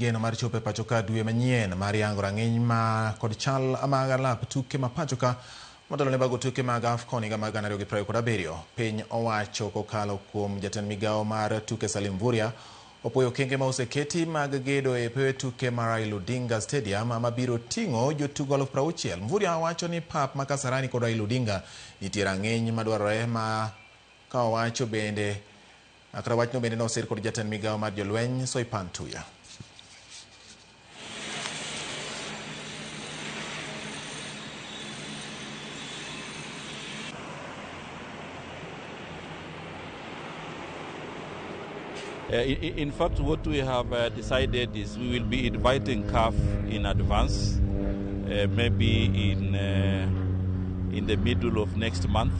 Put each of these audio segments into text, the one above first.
geno mar chopo e pacho ka dwe manyien mar yango rang'iny ma kod chal mag alap tuke ma pacho ka motelo ne bago tuke mag AFCON higa mar 2027. Piny owacho kokalo kuom jatend migawo mar tuke Salim Mvurya opuoyo okenge ma oseketi mag gedo e pewe tuke mar Raila Odinga Stadium mabiro ting'o jotugo 60,000. Mvurya wacho ni pap ma Kasarani kod Raila Odinga nitie rang'iny madwarore ma ka owacho bende kata wachno bende nosir kod jatend migawo mar jolweny Soipan Tuya. In fact, what we have decided is we will be inviting CAF in advance, maybe in the middle of next month,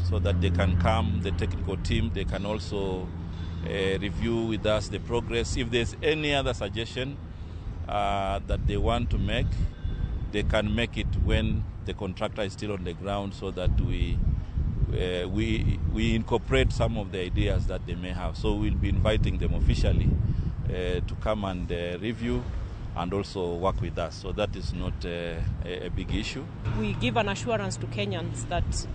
so that they can come, the technical team, they can also review with us the progress. If there's any other suggestion that they want to make, they can make it when the contractor is still on the ground, so that we incorporate some of the ideas that they may have. So we'll be inviting them officially to come and review and also work with us. So that is not a big issue. We give an assurance to Kenyans that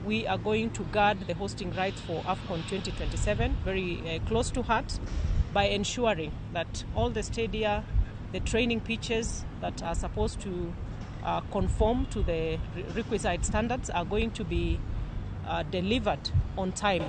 we are going to guard the hosting rights for AFCON 2027 very close to heart by ensuring that all the stadia, the training pitches that are supposed to conform to the requisite standards are going to be delivered on time.